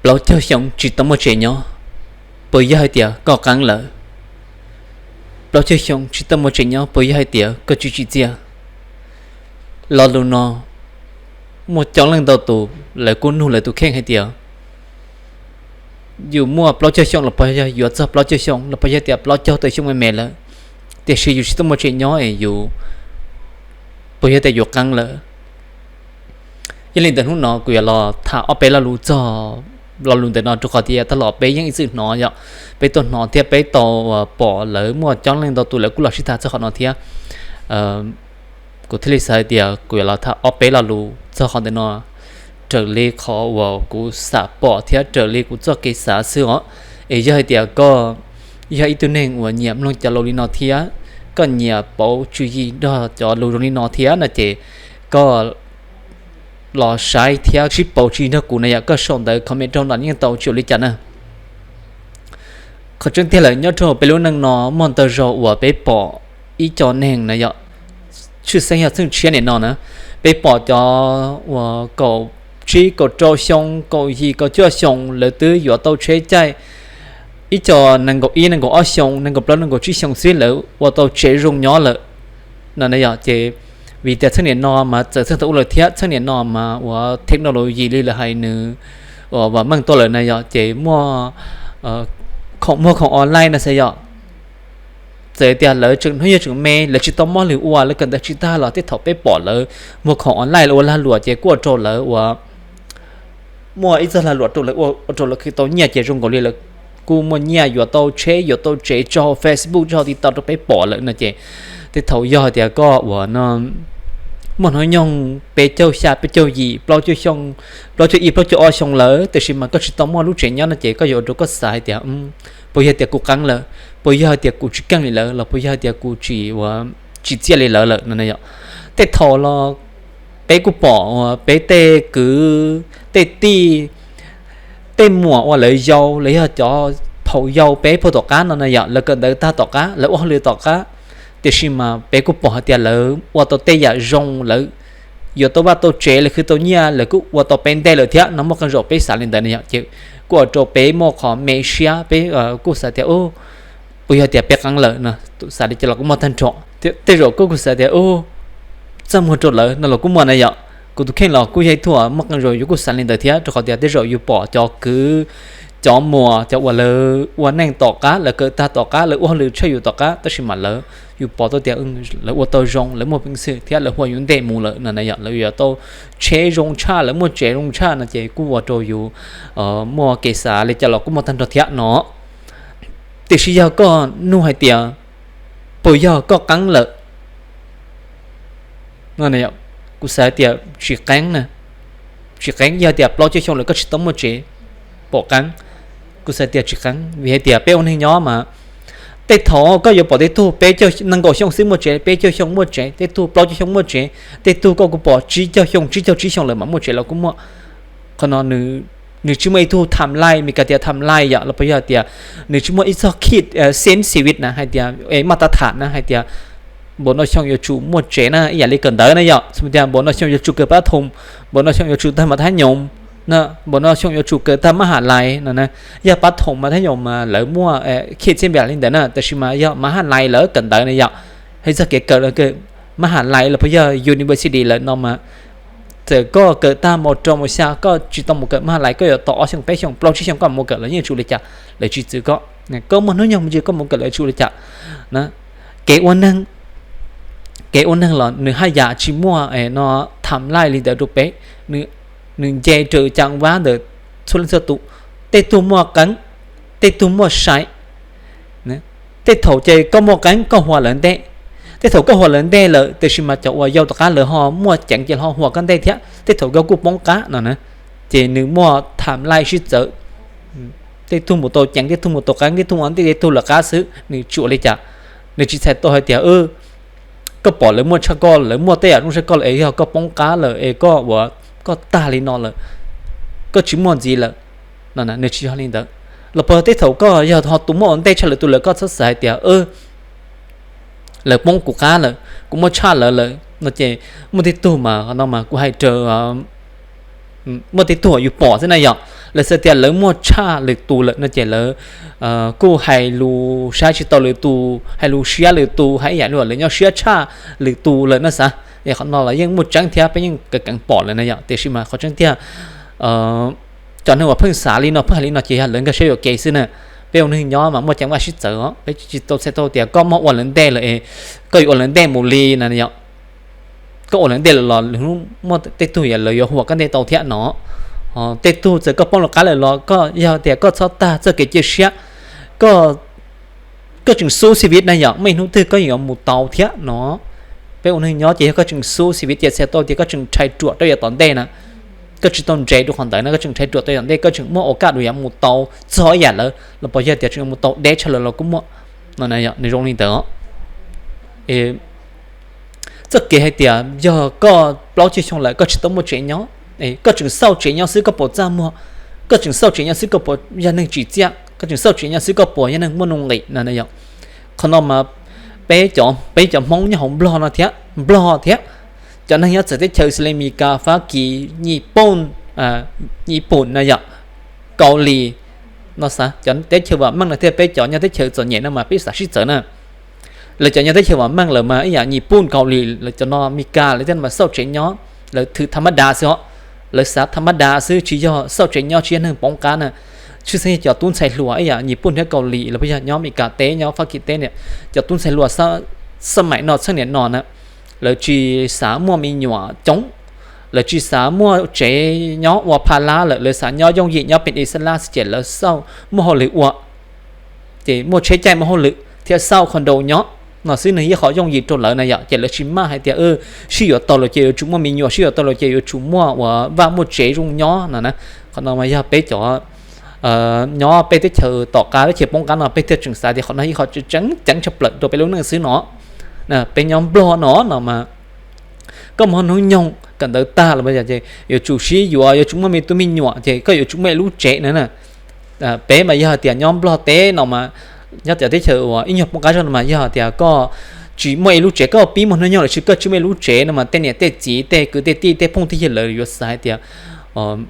Plaub caug xyoo tsis tau muaj tsev nyob, puas yog hais tias koj qeeb lawm? Plaub caug xyoo tsis tau muaj tsev nyob, puas yog hais tias koj tsis tsim txiaj? Lo lus no muaj coob leej ntau tus lawv kuj nug lawv tus kheej hais tias yus muaj plaub caug xyoo los puas yog yuav txog plaub caug xyoo los puas yog tias plaub caug tawm xyoo me me lawm, tiam sis yus tsis tau muaj tsev nyob es yus puas yog tias yus qeeb lawm? Yog li ntawd hnub no kuv yuav los tham ob peb lo lus txog lo lus ntawm no rau qhov tias tag los peb yeej ib txwm hnov yom, peb tau hnov thiab peb tau pom lawv muaj coob leej ntau tus lawv kuj los sib tham txog qhov no thiab. Kuv thiaj li xav hais tias kuv yuav los tham ob peb lo lus txog qhov ntawm no raws li qhov uas kuv xam pom thiab raws li kuv txoj kev xav xwb os. Es yog hais tias koj yog ib tug neeg uas nyiam mloog cov lus li no thiab koj nyiam pauv tswv yim nrog cov lus zoo li no thiab no ces koj los saib thiab sib pauv tswv yim nrog kuv na yom, koj sau ntawv comment rau no yeej tau tsis ua li cas na. Qhov tseeb tiag lawm nyob rau peb lub neej no muaj ntau zaus uas peb pom ib co neeg na yom, tshwj xeeb yog txheej tshiab nim no na, peb pom cov uas kaum tsib kaum rau xyoo kaum yim kaum cuaj xyoo lawv twb yuav tau tsheb caij, ib co nees nkaum ib nees nkaum ob xyoo nees nkaum plaub nees nkaum tsib xyoo xwb lawv ua tau tsev zoo nyob lawm no na yom. Ces vim tias txheej nim no mas txawm txheej thaum ub lawm thiab txheej nim no mas uas technology li lawv hais nws uas vam meej tuaj lawm na yom, ces muaj khoom muag khoom online no xwb yom. Txawm tias lawv tseem hnub nyoog tseem me lawv tsis tau mob lwm ua lawv kawm ntawv tsis tag los tej thaum peb pom lawv muag khoom online lawv ua lag luam ces kuj ua rau lawv uas muaj ib txoj lag luam rau lawv ua rau lawv khwv tau nyiaj ces zoo nkaus li lawv kuj muaj nyiaj yuav tau tsheb yuav tau tsev tso hauv Facebook tso hauv TikTok rau peb pom lawm no ces tej thaum yog hais tias koj uas no muaj hnub nyoog peb caug xya peb caug yim plaub caug xyoo, plaub caug ib plaub caug ob xyoo lawm tiam sis mas koj tsis tau muaj lub tsev nyob no ces koj yuav ua rau koj xav hais tias puas yog tias kuv qeeb lawm, puas yog hais tias kuv tsis keej li lawm los puas yog hais tias kuv tsis ua tsis txiaj li lawv lawm no yom. Tej thaum los peb kuj pom uas peb tej kwv tej tij tej muam uas lawv yau lawv yog cov phaum yau peb puag tom qab no na yom, lawv kawm ntawv tag tom qab lawv ua hauj lwm tom qab, tiam sis mas peb kuj pom hais tias lawv ua tau tej yam zoo lawv yuav tau vaj tau tsev lawv khwv tau nyiaj lawv kuj ua tau peb ntej lawm thiab no muaj qee zaum peb xav li ntawd na yom ces kuj ua rau peb muaj qhov me siab peb kuj xav tias puas yog tias peb qeeb lawm no, xav li cas los kuj muaj tag nrho. Tej zaum kuj kuv xav tias txaj muag rau lawv no los kuj muaj na yom. Kuv tus kheej los kuj yog ib tug muaj qee zaus yus kuj xav li ntawd thiab rau qhov tias tej zaum yus pom cov kwv cov muam cov uas lawv ua neej tom qab lawv kawm tag tom qab lawv ua hauj lwm tshaj yus tom qab tab sis mas lawv yus pom tau tias lawv ua tau zoo lawv muaj peev xwm thiab lawv ua yus ntej mus lawm no na yom, lawv yuav tau tsheb zoo tshaj lawv muaj tsev zoo tshaj no ces kuj ua rau yus muaj kev xav li cas los kuj muaj tag nrho thiab no. Tiam sis yog koj nug hais tias puas yog koj qeeb lawm, kuv xav tias tsis qeeb na, tsis qeeb. Yog tias plaub caug xyoo lawm koj tsis tau muaj tsev, puas qeeb? Kuv xav tias tsis qeeb vim hais tias peb ua neeg nyob mas tej thaum koj yuav pom tej tug peb caug nees nkaum xyoo xwb muaj tsev, peb caug xyoo muaj tsev, tej tug plaub caug xyoo muaj tsev, tej tug koj kuj pom tsib caug xyoo tsib caug tsib xyoo lawm mas muaj tsev los kuj muaj. Qhov no nws tsis muaj ib tug timeline, Meskas tias timeline yom los puas yog tias nws tsis muaj ib txoj kid xeeb xi vij na hais tias es maj tab tham na hais tias npaum no xyoo yuav tsum muaj tsev na ib yam li kawm ntawv na yom, tias npaum no xyoo yuav tsum kawm pab thoom, npaum no xyoo yuav tsum tag mas thab nyoos, npaum no xyoo yuav tsum kawm tag maj has lais no na. Yog pab thoom mas thab nyoos mas lawv muaj kid xeeb li ntawd na, tab sis mas yog maj has lais lawv kawm ntawv na yom, hais txog kev kawm maj has lais los puas yog university lawm no mas txawm koj kawm tag mos rau mos xya koj tsis tau mus kawm maj has lais koj yuav tau ob xyoos peb xyoos plaub tsib xyoos koj mus kawm los yeej tsis ua li cas, lawv tsis txwv koj. Koj muaj hnub nyoog me ntsis koj mus kawm lawv tsis ua li cas. Kev ua neeg, kev ua neeg los nws haj yam tsis muaj no timeline li ntawd rau peb, nws nce raws caj vab ntawm txhua leej txhua tus. Tej tug muaj qeeb, tej tug muaj sai. Tej thaum ces koj muaj qeeb koj huas lawv ntej, tej thaum koj huas lawv ntej lawm tiam sis mas cov uas yau tom qab lawv ho muaj ceev ces ho huas koj ntej thiab, tej thaum koj kuj poob qab no na. Ces nws muaj timeline sib txawv, tej tug mus tau ceev, tej tug mus tau qeeb, tej tug ua ntej tej tug lawv qab xwb, nws tsis ua li cas. Nws tsis txhais tau hais tias koj pom lawv muaj tshaj koj, lawv muaj tej yam zoo tshaj koj lawm es yog koj poob qab lawm es koj ua, koj tag li no lawm, koj tsis muaj ntxiv lawm no, nws tsis yog li ntawd. Los puas tej thaum koj yog ho tus muaj ua ntej tshaj lawv tus lawm koj txhob xav hais tias lawv poob kuv qab lawm, kuv muaj tshaj lawv lawm no ces muaj tej tug mas no mas kuv hais raws muaj tej tug yus pom xwb na yom, lawv xav tias lawv muaj tshaj lwm tus lawm no ces lawv kuj hais lus saib tsis taus lwm tus, hais lus siab lwm tus, hais ib yam li lawv nyob siab tshaj lwm tus lawm no xav. Es qhov no los yeej muaj tseeb thiab peb yeej keev pom lawm na yom, tiam sis mas qhov tseeb tiag cov neeg uas pheej xav li no pheej hais li no ces yog lawv nkag siab yuam kev xwb na. Peb ua neeg nyob mas muaj ceev vaj sib txawv os, peb tsis tau txhais tau tias koj muab ua lawv ntej lawm es koj yuav ua lawv ntej mus li na yom. Koj ua lawv ntej lawm los muaj tej tug yam lawv yuav huam koj ntej tau thiab no. Tej tug txawm koj poob lawv qab lawm los koj yog tias koj txhob tag txoj kev cia siab, koj tseem xub xib viv na yom, muaj ib hnub twg koj yuav mus tau thiab no. Peb ua neeg nyob ces yog koj tseem xub xib viv ces txhais tau tias koj tseem rhais ruam rau yav tom ntej na. Koj tsis tau ntsev rau qhov ntawd no, koj tseem rhais ruam rau yav tom ntej, koj tseem muaj ua kaj rau yav mus tau txog ib yam lawv los puas yog tias tseem mus tau deb tshaj lawm los kuj muaj no na yom, nws zoo li ntawd. Txoj kev hais tias yog koj plaub tsib xyoo lawm koj tsis tau muaj tsev nyob, koj tseem xauj tsev nyob xwb koj puas txaj muag, koj tseem xauj tsev nyob xwb koj puas yog neeg tsim txiaj, koj tseem xauj tsev nyob xwb koj puas yog neeg muaj nuj nqis no na yom. Qhov no mas peb cov, peb cov Hmoob nyob hauv Nplog no thiab, Nplog thiab, cov neeg nyob txawv teb chaws xws li Meskas, Fab Kis, Nyij Pooj, Nyij Pooj na yom, Kaus Lim no xav, cov teb chaws vam meej no thiab peb cov nyob teb chaws txom nyem no mas peb xav sib txawv na. Lawv cov nyob teb chaws vam meej lawm mas ib yam Nyij Pooj, Kaus Lim, lawv cov no Meskas lawv thiab mas xauj tsev nyob, lawv thwm tham mab da xwb os. Lawv xav tham mab da xwb tsis yog xauj tsev nyob tsis yog neeg poob qab na. Tshwj xeeb yog cov tub ntxhais hluas ib yam Nyij Pooj thiab Kaus Lim los puas yog nyob Meskas teb nyob Fab Kis teb ne, cov tub ntxhais hluas xab maim no txheej niam no na, lawv tsis xav muaj me nyuam coob, lawv tsis xav muaj tsev nyob ua pha lab lawm, lawv xav nyob yooj yim nyob pem i xab lab xwb ces lawv xauj muaj hauj lwm ua, ces muaj tsheb caij muaj hauj lwm thiab xauj condo nyob no xwb nws yeej qhov yooj yim rau lawv na yom. Ces lawv tsis maj hais tias sib yuav tau lawm ces yuav tsum muaj me nyuam, sib yuav tau lawm ces yuav tsum muaj uas vaj muaj tsev zoo nyob no na. Qhov no mas yog peb cov nyob peb teb chaws tom qab teb chaws poob qab no peb thiaj tseem xav tias qhov no yeej qhov tseem ceeb tshaj plaws rau peb lub neej xwb no. Peb nyob Nplog no no mas koj mus hnub nyoog kawm ntawv tag los ces yuav tsum sib yuav, yuav tsum muaj me tub me nyuam ces koj yuav tsum muaj ib lub tsev na na. Peb mas yog tias nyob Nplog teb no mas, nyob tias teb chaws uas ib nyuag poob qab zog no mas yog tias koj tsis muaj ib lub tsev, koj pib muaj hnub nyoog lawm tsis, koj tsis muaj ib lub tsev no mas tej niam tej txiv tej kwv tej tij tej phooj tej ywg lawv yuav xav hais tias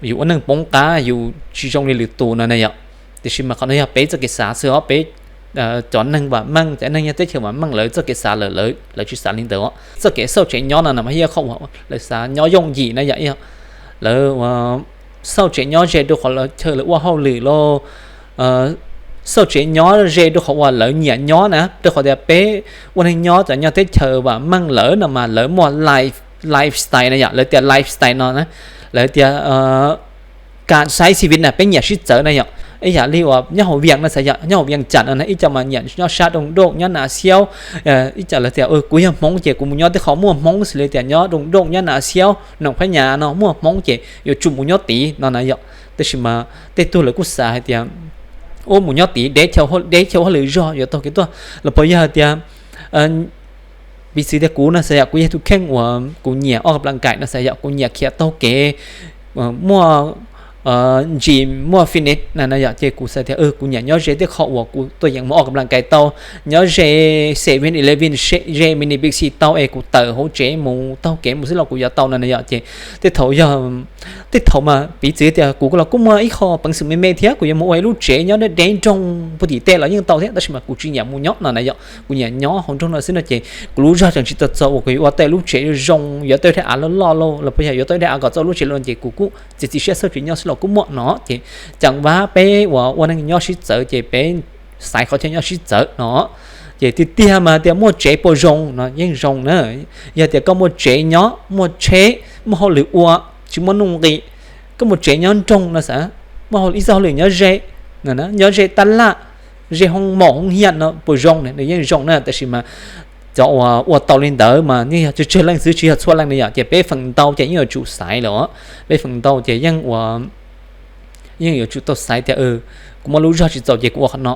yus ua neeg poob qab yus tsis zoo li lwm tus no na yom. Tiam sis mas qhov no yog peb txoj kev xav xwb os, peb cov neeg vam meej, cov neeg nyob teb chaws vam meej lawv txoj kev xav lawm, lawv tsis xav li ntawd os. Txoj kev xauj tsev nyob no na mas yog qhov uas lawv xav nyob yooj yim na yom, lawv xauj tsev nyob ze rau qhov lawv chaw lawv ua hauj lwm los xauj tsev nyob ze rau qhov uas lawv nyiam nyob na, rau qhov tias peb ua neeg nyob cov nyob teb chaws vam meej lawm no mas lawv muaj life, lifestyle na yom, lawv tias lifestyle no na, lawv tias kas xaiv xi viv na peb nyiam sib txawv na yom. Ib yam li uas nyob hauv Vias no xav yom, nyob hauv Vias Cas no na ib co mas nyiam nyob sab Dooj Dooj nyob Na Xiaub, ib co lawv tias kuv yog Hmoob ces kuv mus nyob tej qhov muaj Hmoob xws li tias nyob Dooj Dooj nyob Na Xiaub Noom Phab Nyas no muaj Hmoob ces yuav tsum mus nyob tid no na yom. Tab sis mas tej tug lawv kuj xav hais tias ua mus nyob tid deb chaw, deb chaw hauj lwm zog yuav taug kev tuaj los puas yog hais tias piv txwv tias kuv no xav yom, kuv yog tus kheej uas kuv nyiam ua ka pla nkais no xav yom, kuv nyiam khiav taug kev, muaj gym muaj fitness na yom, ces kuv xav tias kuv nyiam nyob ze tej qhov uas kuv tuaj yeem mus ua ka pla nkais tau, nyob ze Seven Eleven, ze Mini Big C tau es kuv tawm hauv tsev mus taug kev mus xwb los kuv yuav tau no na yom. Ces tej thaum yog, tej thaum mas piv txwv tias kuv los kuj muaj ib qho peev xwm me me thiab kuv yuav mus ua ib lub tsev nyob deb nroog puag tim tej los yeej tau thiab, tab sis mas kuv tsis nyiam mus nyob no na yom, kuv nyiam nyob hauv nroog no xwb no ces kuv lub zog tseem tsis tau txaus uas kuv yuav ua tau lub tsev zoo, yuav tau daim av loj loj lauj los puas yog yuav tau daim av kom txog lub tsev loj ces kuv kuj txiav txim siab xauj tsev nyob xwb los kuj muaj no. Ces ceev vab peb uas ua neeg nyob sib txawv ces peb xaiv qhov chaw nyob sib txawv no. Ces tiag tiag mas tias muaj tsev puas zoo no yeej zoo na. Yog tias koj muaj tsev nyob, muaj tsheb, muaj hauj lwm ua, tsis muaj nuj nqis, koj muaj tsev nyob nroog no xav, muaj ib txoj hauj lwm nyob ze, nyob ze tab laj, ze hoob mom hoob hiaj no puas zoo ne? Nws yeej zoo na, tab sis mas cov uas ua tau li ntawd mas yeej yog tsawg tsawg leej xwb tsis yog txhua leej na yom. Ces peb feem ntau ces yeej yuav tsum xaiv lawm, peb feem ntau ces yeej ua, yeej yuav tsum tau xaiv tias kuv muaj lub zog tsis txaus ces kuv ua qhov no,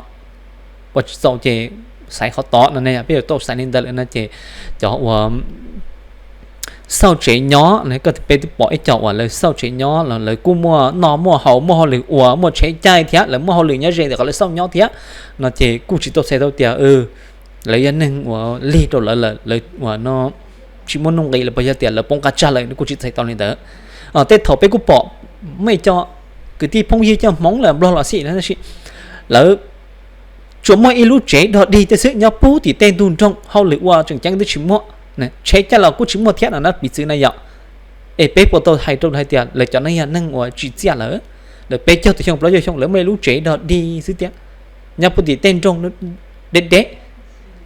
ua tsis txaus ces xaiv qhov tod no ne. Peb yuav tau xaiv li ntawd lawm no ces cov uas xauj tsev nyob, koj peb twb pom ib co uas lawv xauj tsev nyob los lawv kuj muaj noj muaj haus, muaj hauj lwm ua, muaj tsheb caij thiab lawv muaj hauj lwm nyob ze ntawm qhov lawv xauj nyob thiab no ces kuj tsis tau txhais tau tias lawv yog neeg uas lig rau lawv lawm, lawv uas no tsis muaj nuj nqis los puas yog tias lawv poob qab tsag lawm, kuj tsis txhais tau li ntawd. Tej thaum peb kuj pom muaj ib co kwv tij phooj ywg cov Hmoob los Nplog los xij na, tab sis lawv tsuas muaj ib lub tsev dog dig tej xwb nyob puag tim tej ntug nroog, hauj lwm ua tseem ceeb twb tsis muaj, tsheb caij los kuj tsis muaj thiab no na, piv txwv na yom. Es peb puas tau hais rau hais tias lawv cov neeg yog neeg uas tsim txiaj lawm, lawv peb caug tawm xyoo plaub caug xyoo lawv muaj ib lub tsev dog dig xwb thiab, nyob puag tim tej nroog deb deb,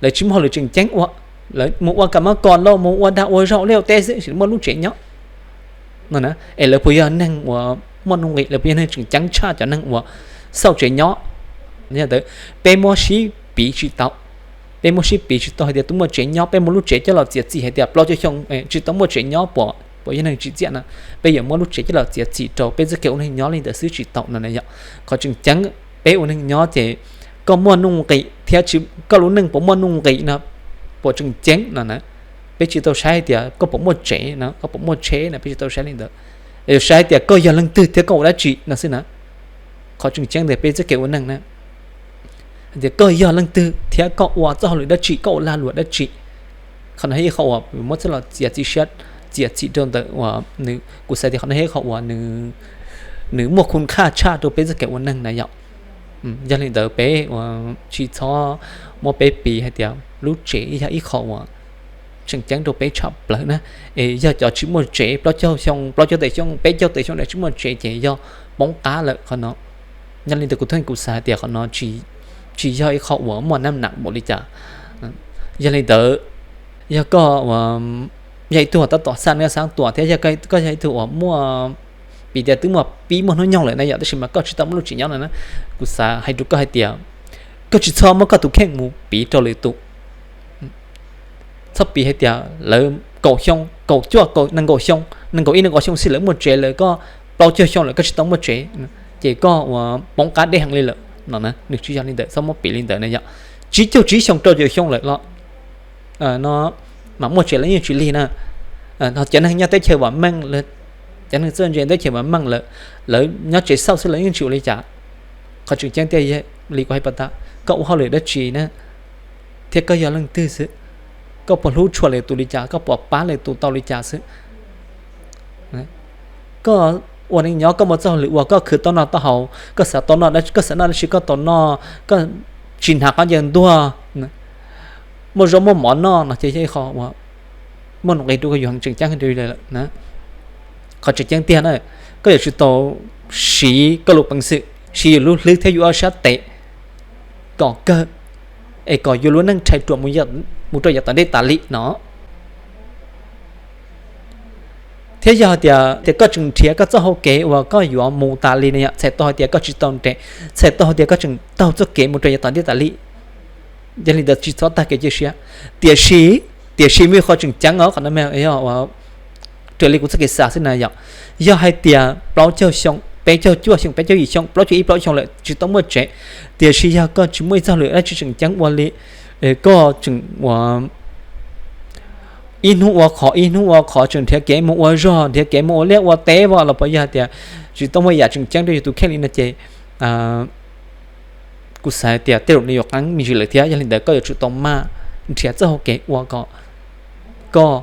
lawv tsis muaj hauj lwm tseem ceeb ua, lawv mus ua kam mab kos los mus ua dag ua zog ua liaj ua teb xwb, tsis muaj lub tsev nyob no na. Es lawv puas yog neeg uas muaj nuj nqis, lawv puas yog neeg tseem ceeb tshaj cov neeg uas xauj tsev nyob? Yog ntawd, peb muab sib piv tsis tau, peb muab sib piv tsis tau hais tias tus muaj tsev nyob, peb muab lub tsev coj los txiav txim hais tias plaub caug xyoo tsis tau muaj tsev nyob puas, puas yog neeg tsim txiaj na? Peb yuav muab lub tsev coj los txiav txim rau peb txoj kev ua neeg nyob li ntawd xwb tsis tau no na yom. Qhov tseem ceeb peb ua neeg nyob ces koj muaj nuj nqis thiab koj lub neej puas muaj nuj nqis no puas tseem ceeb no na. Peb tsis tau saib hais tias koj puas muaj tsev no, koj puas muaj tsheb no, peb tsis tau saib li ntawd. Yuav saib hais tias koj yog leej twg thiab koj ua dab tsi no xwb na. Qhov tseem ceeb ntawm peb txoj kev ua neej na, hais tias koj yog leej twg thiab koj ua txoj hauj lwm dab tsi, koj ua lag luam dab tsi. Qhov no yog ib qho uas muab txoj los txiav txim siab, txiav txim rau ntawm uas nws, kuv xav tias qhov no yog ib qho uas nws muaj khun khaj tshaj rau peb txoj kev ua neeg na yom. Yog li ntawd peb tsis txhob muab peb piv hais tias lub tsev yog ib qho uas tseem ceeb rau peb tshaj plaws na. Es yog cov tsis muaj tsev, plaub caug xyoo, plaub caug tawm xyoo, peb caug tawm xyoo lawv tsis muaj tsev ces yog poob qab lawm qhov no. Yog li ntawd kuv thiaj kuv xav hais tias qhov no tsis yog ib qho uas muaj nab nam npaum li cas. Yog li ntawd, yog koj yog ib tug uas tab tom xaj nab xaj tuam thiab yog koj yog ib tug uas muaj, piv tias twb muaj pib muaj hnub nyoog lawm na yom, tab sis mas koj tsis tau muaj lub tsev nyob no na, kuv xav hais rau koj hais tias koj tsis txhob muab koj tus kheej mus piv rau lwm tus. Txhob piv hais tias lawv kaum xyoo, kaum cuaj, nees nkaum xyoo, nees nkaum ib, nees nkaum xyoo xij lawv muaj tsev lawm, koj plaub caug xyoo lawm koj tsis tau muaj tsev, ces koj ua poob qab deb heev li lawm no na. Nws tsis yog li ntawd, txhob muab piv li ntawd na yom. Tsib caug tsib xyoo, rau caum xyoo lawm los no mas muaj tsev lawv yeej tsis lig na. Cov neeg nyob teb chaws vam meej, cov neeg txawj ntse teb chaws vam meej lawm, lawv nyob tsev xauj xwb lawv yeej tsis ua li cas. Qhov tseem ceeb tiag li kuv hais pas tas, koj ua hauj lwm dab tsi na, thiab koj yog leej twg xwb, koj puas hlub tshua lwm tus li cas, koj puas pab lwm tus tau li cas xwb. Koj ua neej nyob koj muaj txoj hauj lwm ua, koj khwv tau noj tau haus, koj xav tau noj, koj xav noj dab tsi koj tau noj, koj tsis hnav qab ncaws ntuag, muaj zaub muaj mov noj no ces yog ib qho uas muaj nuj nqis rau koj yus heev tseem ceeb rau lawm na. Qhov tseem ceeb tiag na, koj yuav tsum tau siv koj lub peev xwm, siv yus lub hlwb thiab yus ob sab tes kom kawg, es kom yus lub neej rhais ruam mus rau yav tom ntej tas li no. Thiab yog hais tias, tias koj tseem nrhiav koj txoj hau kev uas koj yuav mus tas li no yom, txhais tau hais tias koj tsis tau nres, txhais tau hais tias koj tseem taug txoj kev mus rau yav tom ntej tas li. Yog li ntawd tsis txhob tag kev cia siab. Tiam sis, tiam sis muaj ib qho tseem ceeb os, qhov no yog raws li kuv txoj kev xav xwb na yom. Yog hais tias plaub caug xyoo, peb caug cuaj xyoo, peb caug yim xyoo, plaub caug ib, plaub xyoo lawm tsis tau muaj tsev, tiam sis yog koj tsis muaj ib txoj hauj lwm dab tsi tseem ceeb ua li, koj tseem ua ib hnub ua qhov ib hnub ua qhov, tseem nrhiav kev mus ua zog, nrhiav kev mus ua liaj ua teb los puas yog hais tias tsis tau muaj yam tseem ceeb rau yus tus kheej li no ces kuv xav hais tias tej zaum nws yuav qeeb me ntsis lawm thiab. Yog li ntawd koj yuav tsum tau maj nrhiav txoj hau kev ua kom koj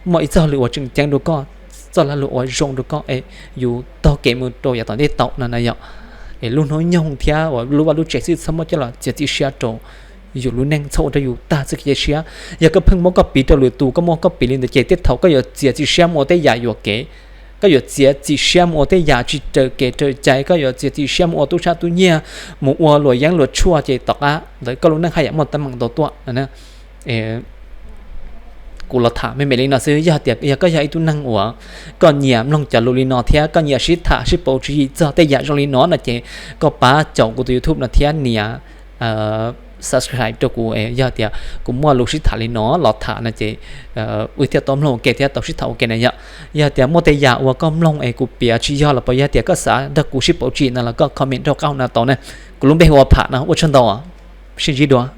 muaj ib txoj hauj lwm uas tseem ceeb rau koj, txoj lag luam uas zoo rau koj es yus taug kev mus rau yav tom ntej tau no na yom. Es lub hnub nyoog thiab uas lub vaj lub tsev xwb txhob muab coj los txiav txim siab rau yus lub neej, txhob ua rau yus tag txoj kev cia siab. Yog koj pheej muab koj piv rau lwm tus, koj muab koj piv li ntawd ces tej thaum koj yuav txiav txim siab mus ua tej yam yuam kev, koj yuav txiav txim siab mus ua tej yam tsis raws kev raws cai, koj yuav txiav txim siab mus ua tub sab tub nyiag, mus ua luam yeeb luam tshuaj ces tom qab ntawd koj lub neej haj yam muaj teeb meem ntau tuaj no. Kuv los tham me me li no xwb, yog tias yog koj yog ib tug neeg uas koj nyiam mloog cov lus li no thiab koj nyiam sib tham sib pauv tswv yim txog tej yam zoo li no no ces koj pab caum kuv tus YouTube no thiab nias subscribe rau kuv, yog tias kuv muaj lus sib tham li no los tham no ces wb thiaj tau mloog ua ke thiab tau sib tham ua ke na yom. Yog tias muaj tej yam uas koj mloog es kuv piav tsis yog los puas yog tias koj xav nrog kuv sib pauv tswv yim no los koj comment rau qab hauv no tau na. Kuv lub npe hu ua Pham no, ua tsaug ntau, sib ntsib dua.